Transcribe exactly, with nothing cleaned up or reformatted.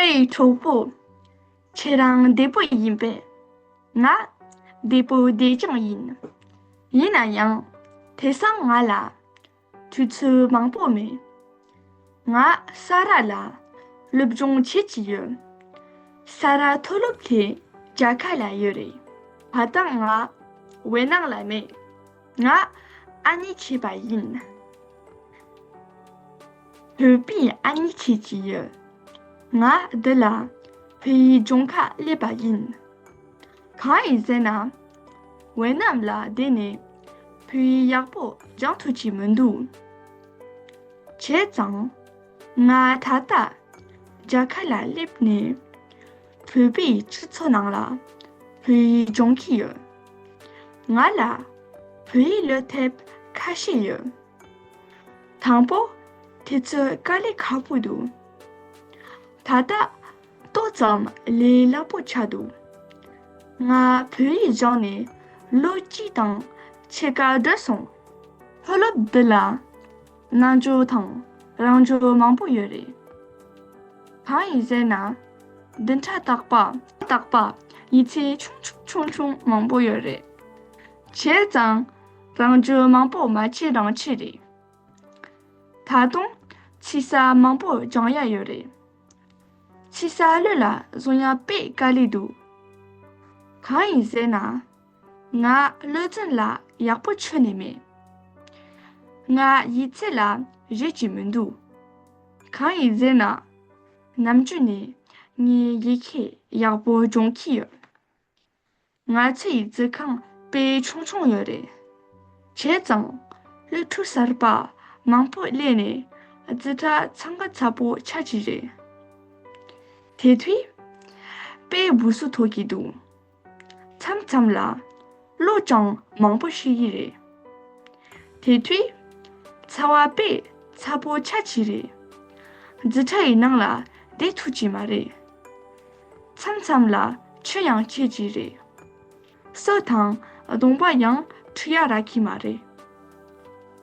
ཨེ་གྲོགས་པོ། ཁྱེད་རང་བདེ་པོ་ཡིན་པས། ང་བདེ་པོ་བདེ་རྐྱང་ཡིན། ཡིན་ན་ཡང་དེང་སང་ང་ལ་དུས་ཚོད་མང་པོ་མེད། ང་ས་ར་ལ་སློབ་སྦྱོང་བྱེད་ཀྱི་ཡོད། ས་ར་མཐོ་སློབ་དེ་རྒྱལ་ཁབ་ལ་ཡོད་རེད། ད་ལྟ་ང་ཝེ་ནམ་ལ་མེད། ང་ཨ་མྱེས་བྱས་པ་ཡིན། བོད་པའི་ཨ་མྱེས་བྱེད་ཀྱི་ཡོད། ང་འདི་ལ་བོད་ཡིག་སྦྱོང་ག་སླེབས་པ་ཡིན། གང་ཡིན་ཟེར་ན། ཝེ་ནམ་ལ་བསྡད་ནས་བོད་ཡིག་ཡག་པོ་སྦྱང་ཐུབ་ཀྱི་མི་འདུག་བྱས་ཙང་། ང་ད་ལྟ་རྒྱལ་ཁབ་ལ་སླེབས་ནས་བོད་པའི་སྤྱི་ཚོགས་ནང་ལ་བོད་ཡིག་སྦྱོང་གི་ཡོད། ང་ལ་བོད་ཡིག་སློབ་དེབ་ཁ་ཤས་ཡོད། དང་པོ། དེ་ཚོ་དཀའ་ལས་ཁག་པོ་འདུག་ད་ལྟ་ཏོག་ཙམ་ལས་སླ་པོ་ཆགས་འདུག་ང་བོད་ཡིག་སྦྱངས་ནས་ལོ་གཅིག་དང་ཕྱེད་ཀ་འགྲོ་སོང་། མཐོ་སློབ་འདི་ལ་རྣལ་འབྱོར་དང་རང་འབྱོར་མང་པོ་ཡོད་རེད། གང་ཡིན་ཟེར་ན། བདུན་ཕྲག་རྟག་པ་རྟག་པ་ཡིག་ཚད་ཆུང་ཆུང་ཆུང་ཆུང་མང་པོ་ཡོད་རེད། བྱས་ཙང་རང་འབྱོར་མང་པོ་མ་བྱས་རང་བྱས་རེད། ད་དུང་ཕྱི་ས་མང་པོ་སྦྱང་ཡ་ཡོད་རེད། ཕྱི་ས་བློ་ལ་བཟུང་ཡ་དཔེ་དཀའ་ལས་འདུག་གང་ཡིན་ཟེར་ན། ང་བློ་འཛིན་ལ་ཡག་པོ་ཆུད་ནས་མེད། ང་ཡིག་ཚད་ལ་རེད་ཀྱི་མི་འདུག་གང་ཡིན་ཟེར་ན། ནམ་རྒྱུན་ནས་ངས་ཡིག་ཆ་ཡག་པོ་སྦྱོང་གི་ཡོད། ང་ཚོ་ཡི་རྩིས་ཁང་དཔེ་ཆུང་ཆུང་ཡོད་རེད། བྱས་ཙང་སློབ་ཕྲུག་གསར་པ་མང་པོ་སླེབས་ནས་རྩིས་ཁྲ་འཚང་ཁ་ཚ་པོ་ཆགས་ཀྱི་རེད། དེ་དུས་དཔེ་སྦུག་སུ་ཐོགས་ཀྱི་འདུག་མཚམས་མཚམས་ལ་གློག་ཀྱང་མང་པོ་ཤི་གི་རེད། དེ་དུས་ཚ་བ་དཔེ་ཚ་པོ་ཆགས་ཀྱི་རེད། རྩིས་ཁྲ་ཡི་ནང་ལ་བསྡད་ཐུབ་ཀྱི་མ་རེད། མཚམས་མཚམས་ལ་ཆུ་ཡང་ཆད་ཀྱི་རེད། སོ་དང་གདོང་པ་ཡང་འཁྲུ་ཡ་རག་གི་མ་རེད།